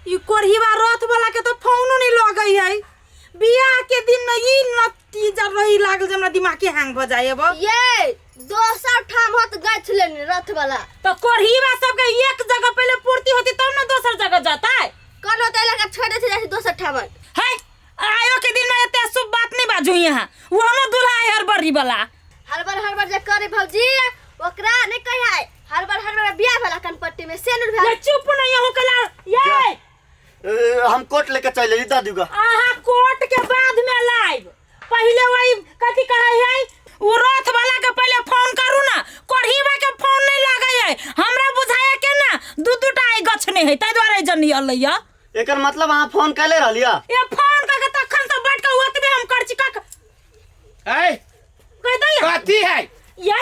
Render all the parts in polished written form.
ई कोढ़ीवा रथ वाला के तो फोनो नहीं लगै है। बियाह के दिन में ई नतीजा रही लागल जे हमरा दिमाग के हैंग भ जाय अब। ये दोसर ठाम होत गछ लेने रथ वाला। तो कोढ़ीवा सबके एक जगह पहले पूर्ति होती तब ना दोसर जगह जाता है। कोनो तो लगा छोड़ दे छै दोसर ठाम। है आयो के दिन में एते शुभ बात नहीं बाजू यहाँ, वो दूल्हा है हर बरी वाला। हर बार हर बार जे करे भौजी ओकरा नहीं कहे है, हर बार हर बार बियाह भेला कनपट्टी में सेनुर भेल। ये चुप नहीं हो कला ये। ए, हम कोट लेके चल अली दादू का। आहा कोर्ट के बाद में लाइव, पहले वही कथी कहे है वो रथ वाला के पहले फोन करू ना, कोढ़ीवा के फोन नहीं लगे है। हमरा बुझाया के ना दू दूटा आई गछ नहीं है ताहि दुआरे जनी अलै या। एकर मतलब अहाँ फोन कैले रहलिया? ए फोन करके तखन से बैठ के ओतबे हम कर छी कक। ए कह दे कथी है ये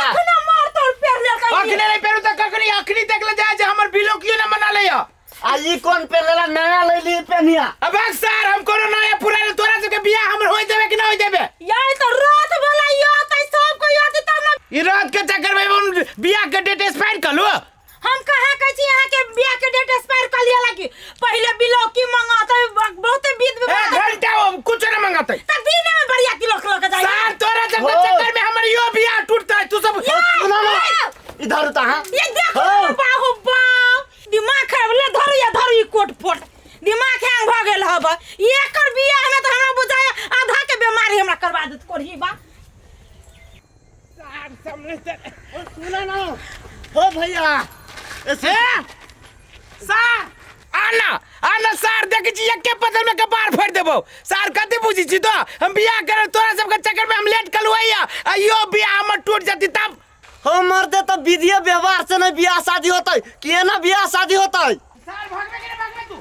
अखना मार तोड़ पेर लेलकै। अखने नहीं पेरू त ककनी अखनी तक ले जाय जे हमर बिलो कियो ना मना लेया। आ ई कोन पेर लेला नया लैली पेनिया? अब सर हम कोनो नया पुराना तोरा सबके बियाह हमर होय देबे कि ना होय देबे? ये तो रथ वाला यो त सब कोई आती तब ना। ई रात के चक्कर में हम बियाह के डेट एक्सपायर कर लो। हम कहाँ कहै छी अहाँ के बियाह के डेट एक्सपायर कर लिया लागी, पहले बिलौकी मंगाते बहुते विध ए व्यवहार। घंटा हम कुछ ना मंगाते। त दिन में बरियाती लोक लक जाय। सर तोरा सब के हो। चक्कर में हमर यो बियाह टूटता है, तू सब सुना ना इधर उता। हां ये देखो हो। बाहु बाह दिमाग खराब ले धरू या धरू ई कोट फोट दिमाग हैंग भ गेल हब। एकर बियाह में त हमरा बुझाय आधा के बीमारी हमरा करवा देत कोढ़ी बा। सर सामने से सुना ना हो भैया। ए, सर आना आना सर देख छी एके पतल में कपार फोड़ देबो। सर कथी बुझी छी तो हम बियाह करे तोरा सबके चक्कर में हम लेट कलुआइया आ यो बियाह हमर टूट जती तब। हम मरते तो विधिये व्यवहार से नहीं बियाह शादी होता है कि ना बियाह शादी होता है। सर भागबे कि ना भागबे तू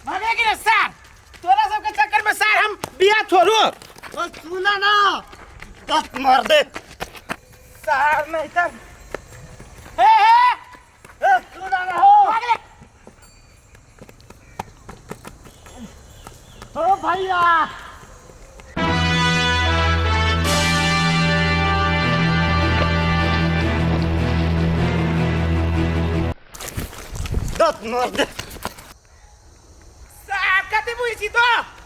भागबे कि ना सर तोरा सबके चक्कर में सर हम बियाह छोड़ू। ओ सुना ना दस मार दे सर नहीं तब हे हे ए सुना ना हो भाग ले। हो भैया। दस मार दे सर कथी बुझी छी तो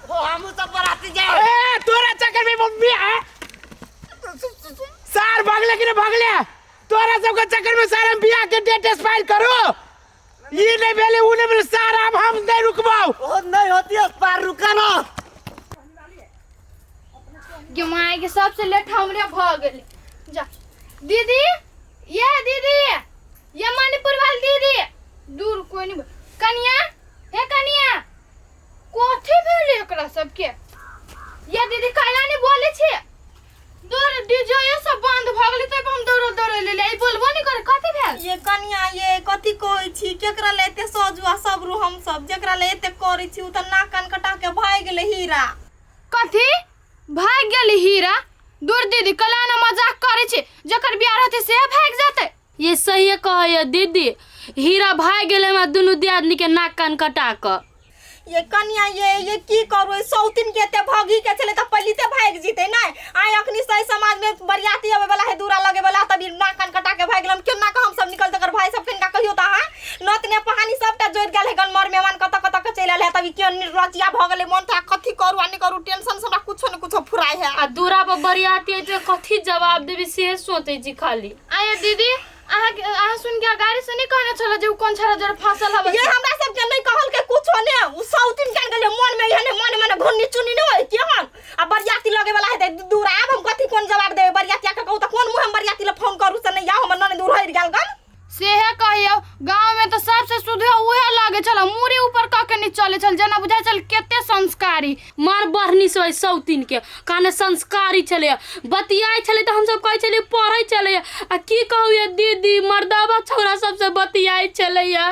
हो हमू सब बराती जाए। ए तोरा चक्कर में मम्मी है सर भागले कि ना भागले तोरा सबके चक्कर में सर हम बियाह के डेट एक्सपायर करो ये नहीं भेले उ नहीं भेले सर अब हम नहीं रुकबाऊ। ओ नहीं होती है पार रुका ना। गे माय के सबसे लेट हमरे भ गेल। जा दीदी ये दीदी ये मणिपुर वाली दीदी दूर कोई नहीं कनिया हे कनिया कथी भेलै एकरा सबके? ये दीदी काला नहीं बोले छी दूर डीजे सब बंद भ गेलै तब हम दौड़ल दौड़ल लेले ई बोलबो नहीं करे कथी भेल? ये कनिया ये कथी कहै छी केकरा ले एते सजुआ सबरू हम सब जेकरा ले एते करै छी उ त नाक कान कटा के भागि गेलै हीरा। कथी भागि गेलै हीरा? दूर दीदी कलाना मजाक करै छी जकर बियाह रहतै से भागि जेतै। ये सही कहैया दीदी हीरा भागि गेलै हमरा दुनू दियादनी के नाक कान कटा कऽ। ये कनिया ये की करू ई सौतिन के एते भगी के छलै त पलिते भागि जितै नै। आइ अखनी सही समाज में बरियाती अबै वाला है दूरा लगे वाला तब ई नाक कान कटा के भागि गेल। हम केना के हम सब निकलतै एकर भाई सब कनिका कहियो त अहाँ नत ने पहानी सबटा जोड़ि गेल है गन मर मेहमान कत कत के चलि आयल है तब ई के निर्लज्जिया भ गेलै मन त कथी करू आ नै करू टेंशन से हमरा कुछो ने कुछो फुराइ है। आ दूरा पर बरियाती अइतै कथी जवाब देबै से सोचै छी खाली। आये दीदी अहाँ सुन के गाड़ी से नहीं कहने छलो जे उ कोन छड़ा जड़ फसल हवे। ये हमरा सब के नहीं कहल के कुछो ने उ सौतिन केन गेलै मन में एहने मन में घुन्नी चुन्नी ने होय केहन आ बरियाती लगे वाला है दूर आब हम कथी कोन जवाब देबै बरियाती के कहू त कोन मुंह हम बरियाती ले फोन करू से नहीं आओ हमर ननद दूर हरि गेल गन। सेहे कहियो गांव में तो सबसे शुद्ध उहे लागे छल मुड़ी ऊपर क के नहीं चले छल जेना बुझाय छल केते संस्कारी। मार बढ़नी से ओहि सौतिन के काने संस्कारी छलै बतियाइ छलै तऽ हमसब कहै छलियै पढ़ै छलै आ की कहू ये दीदी मर्दाबा छौड़ा सबसे बतियाइ छलैया।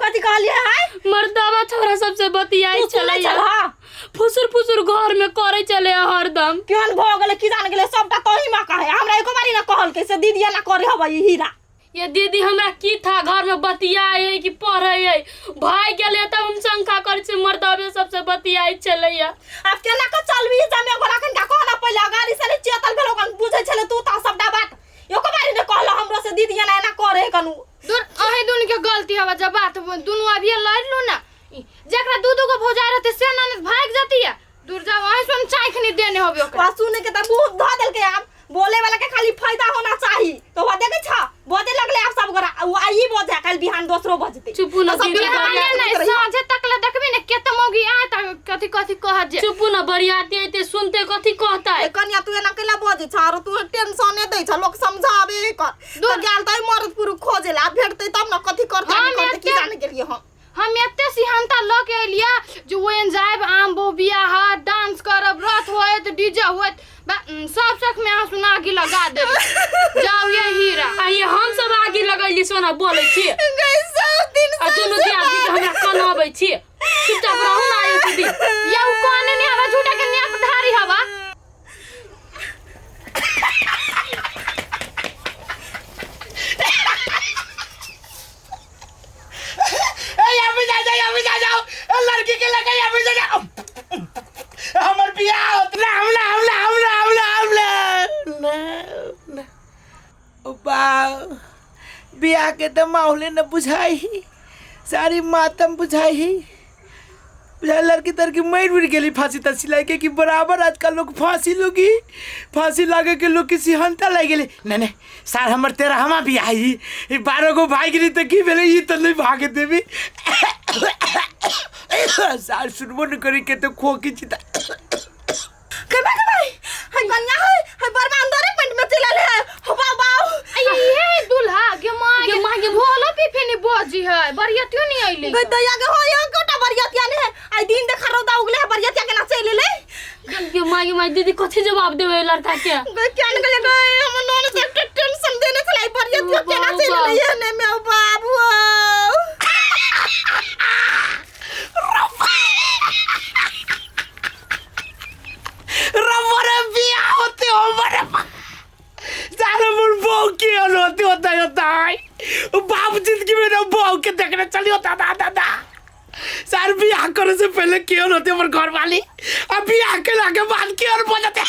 कथी कहलियै है? मर्दाबा छौड़ा सबसे बतियाइ तू सुनै छलैया। छलह? फुसुर फुसुर घर में करै छलै हरदम। केहन भऽ गेलै की जान गेलै सबटा तोही में कहे हमरा एको बारी ना कहलकै से दीदी एना करे हबै ई हीरा। ये दीदी हमरा की था घर में बतियाए है कि पढ़े है भाई गेलै तब हम शंका करै छी मर्दाबे सबसे बतियाइ छलैया। आब केना के चलबी जमे गोरा कनका कहना पहिले अगाड़ी से नहीं चेतल भेलो कन बुझै छलै तू त सबटा बात एको बारी ने कहल हमरो से दीदी एना एना करे कनु। दूर अहीं दुनू के गलती है अजब अजब बात दुनू अभिये लड़ लू ना। ई, जेकरा दू दू गो भौजाई रहते से ननद भाग जाती है। दूर जाओ, अहीं सुन चाय खनी देने होबे ओकरा। वह सुने के त मुंह धो देलकै। आब बोले वाला के खाली फायदा होना चाही तो वह देखे छ बोजे लगले आब सब गोरा उ आई बोजे काल बिहान दोसरो बजते। चुपू न सब दीदी, बिहान बिहाने नहीं नहीं साँझे तक ले देखबी ने केते मौगी आए त कथी कथी कहत जे। चुपू न, बरियाती अइते सुनते कथी कहतै। ए कन्या तू एना कैला बजै छ आरो तू टेंशने दै छ, लोक समझाबे कर तो गेल त मरद पुरुष खोजे ला भेटतै तब न कथी करतै हम नहीं करतै की एते- जाने गेलियै हम। हम एते सिहनता लऽ के एलियै जे ओहन जायब आम बो बियाह हत, डांस करब, रथ होयत, डीजे होयत, सब शख में अहाँ सुना आगि लगा देब। जाउ ये हीरा। आ ये हम सब आगि लगैली सोना बोलै छी गई सब दिन आ दुनू दियादनी के हमरा कनाबै छी। चुपचाप रहू ना एक दिन। या उ कहने नहीं हवा झूठा के न्याप धारी हवा। ए अभी जा जाओ, अभी जा जाओ, ए लड़की के लगे अभी जा जाओ, हमर बियाह होत ना। हमरा हमरा हमरा हमरा हमरा ना ना ओ बा बियाह के त माहौले न बुझाई, सारी मातम बुझाई। बुझाई लड़की तड़की मर उड़ गेली फांसी तांसी लागे कि बराबर आजकल लोग फांसी लोगी फांसी लागे के लोग किसी हंता लाग गेली। नहीं नहीं सार हमर तेरा हमा बियाह ही ई 12 गो भाग गेली त की भेलै, ई त नहीं भागे देबी। सार सुनबो न करी के त खोकी चिता। के भाई के भाई है कन्या है है बरमा अंदरे पेंट में चल आले है हो बाबा। आ ये दूल्हा गे मां गे माँ गे। भोलो पी फेनी बजी है बरियतियो नहीं अइले। गई दैया के हो यो कोटा बरियतिया ने है आई दिन देखा रौदा उगले है बरियतिया के ना चल ले। गे माँ गे माँ, दीदी कथी जवाब देबै लड़का के? गई क्या निकले गई हम नोन से एकटा टेंशन देने चले बरियतिया के ना चल ले ये ने में बाबू। रबर बियाह होते हो बरे सारे मोर बहू के होते होता होता है बाप जिंदगी में ना बहू के देखने चली होता दा दा दा। सार बियाह करे से पहले क्यों होते मोर घर वाली, अब बियाह के लाके बाद क्यों बोल जाते।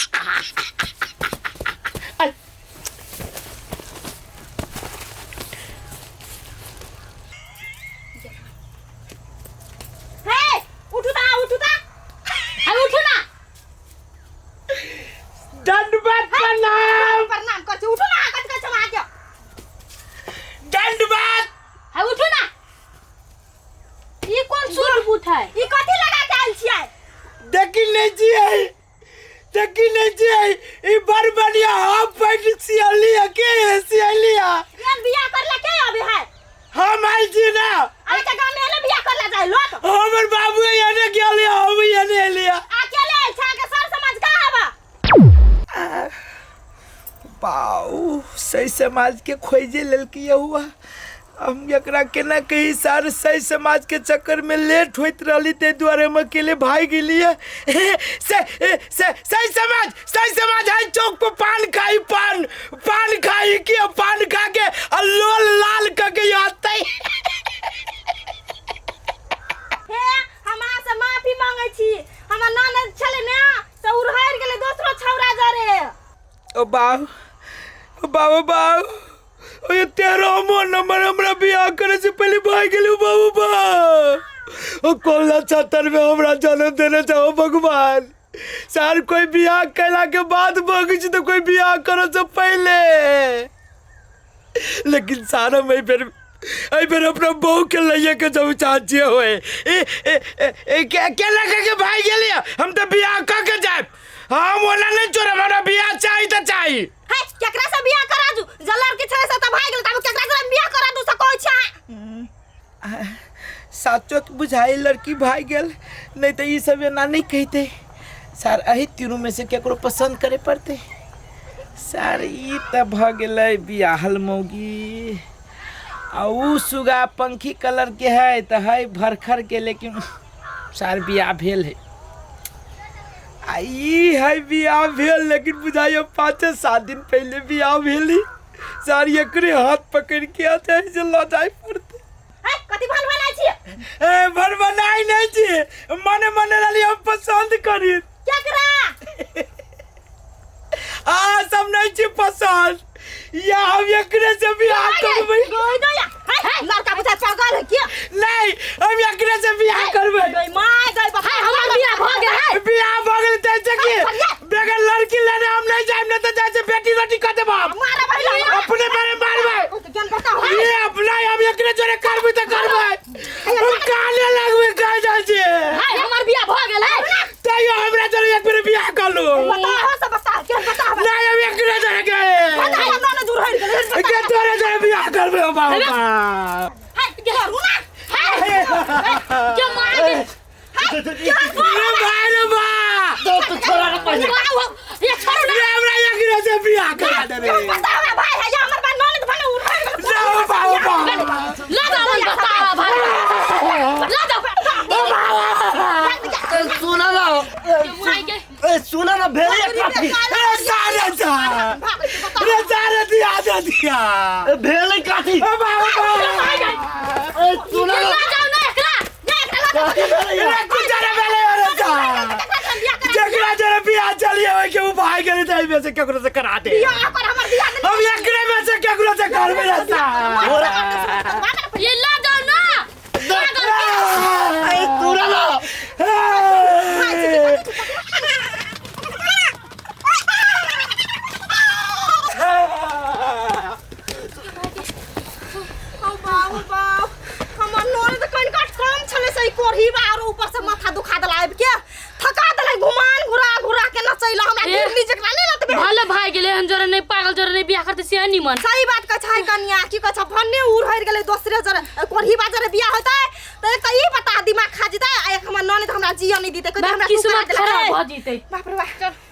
हे उठू ता उठू ता आ उठू ना। दंडवत प्रणाम। प्रणाम कर छी उठू ना कत कत छमा के दंडवत। आ उठू ना। ई कोन सूट बूट है? ई कथी लगा के आइल छियै? देखी नहीं छियै, देखी नहीं छियै, ई बड़ बढ़िया हाफ पैंट सियली है के सियली है। यार बियाह करला के अबे है? हम आइल छी ना। अरे के गांव में एले बियाह करला जाय लोग। हमर बाबू एने गेल हम एने एलिया। अकेले आइल छा के सर समाज का हवा? बाऊ सही समाज के खोजे लेलकी हुआ। हम एकरा केना कही सार सही समाज के चक्कर में लेट होइत रहली ते दुआरे हम अकेले भाग गेलिए। सही समाज, सही समाज है चौक पर पान खाई, पान पान खाई के पान खा के आ लोल लाल क के आते। हे हम अहाँ से माफी मांगै छी, हमर ननद छलै ने से उड़हरि गेलै दोसरो छौड़ा जरे। ओ बाऊ ओ बाबू बाऊ ओ ये तेरा मोन नंबर हमरा बियाह करे से पहले भाग गेलू बाबू बा। ओ कोला छतर में हमरा जन्म देने चाहो भगवान। सार कोई बियाह कैला के बाद भग छी तो कोई बियाह करे से पहले। लेकिन सारा मैं फिर एहि बेर अपना बहू के लइए के जब चाची होए ए ए ए, ए के के लगे के भाग गेलिए हम तो बियाह क के जाएब। हम ओना नहीं छोड़ब, हमरा बियाह चाही त चाही। हे केकरा से बियाह करा दू? जलर के छले से त भाग गेल तब केकरा से बियाह करा दू से कहै छै? साचो के बुझाई लड़की भाग गेल, नहीं तो ई सब एना नहीं कहते। सार एही तीनों में से केकरो पसंद करे पड़ते। सार ई त भ गेलै बियाहल मौगी आ उ सुगा पंखी कलर के है त है भरखर के, लेकिन सार बियाह भेल है। आ ई है बियाह भेल, लेकिन बुझाइयो 5-7 दिन पहले बियाह भेली। सार एकरे हाथ पकड़ के आ जाए से ल जाय पड़ते। हे कथी भल बनाइ छी? ए भल बनाइ नहीं छी, मने मने लाली हम पसंद करी। केकरा? आ सब नहीं छी पसंद, या हम एकरे से बियाह करबै। गोई दो या। हे लड़का बुझा पागल है दे रे। पता हमरा भाई है या हमर बा ननद भने उठा जाओ बाबू बाबू। ला जाओ मन बतावा भाई ला जाओ। ए, सुना ना। माय के ए, सुना ना, भेलै काफी। ए सारे जा रे, सारे दिया दे दिया। ए, भेलै काफी। ए बाबू बाबू। ए, सुना ना। ला जाओ ना एकरा। काफी भेलै। रे कुछ रे भेलै रे जा। जेकरा जरे बियाह चलिए ओइ के उ भाई गेलै त एहिमे से केकरो से करा दे। बियाह कर हमर बियाह दे। हम एकरे में से केकरो से करबे रे सार। ये ला जाओ ना। ए, सुना ना। ओ बाप बाप, हमर ननद कनिका कम छलै से ई कोढ़ी बा और ऊपर से माथा दुखा देला आबि के थका देलै, घुमान घुरा घुरा के नचैला हमरा। ए। गिरनी जकरा नहि नतबे। भले भाई गेले हन जोरे नहीं, पागल जोरे नहीं बियाह करते से निमन। सही बात कहै छै कनिया, की कहै छै भन्ने उड़हरि गेलै दोसरे जरे। कोढ़ी बा जरे बियाह होतै तऽ एक तऽ ई बता दिमाग खा जेतै आ एक हमर ननद हमरा जियऽ नहि दितै, कहतै हमरा किस्मत टुका देलकै। खराब भ जीते। बाप रे बाप।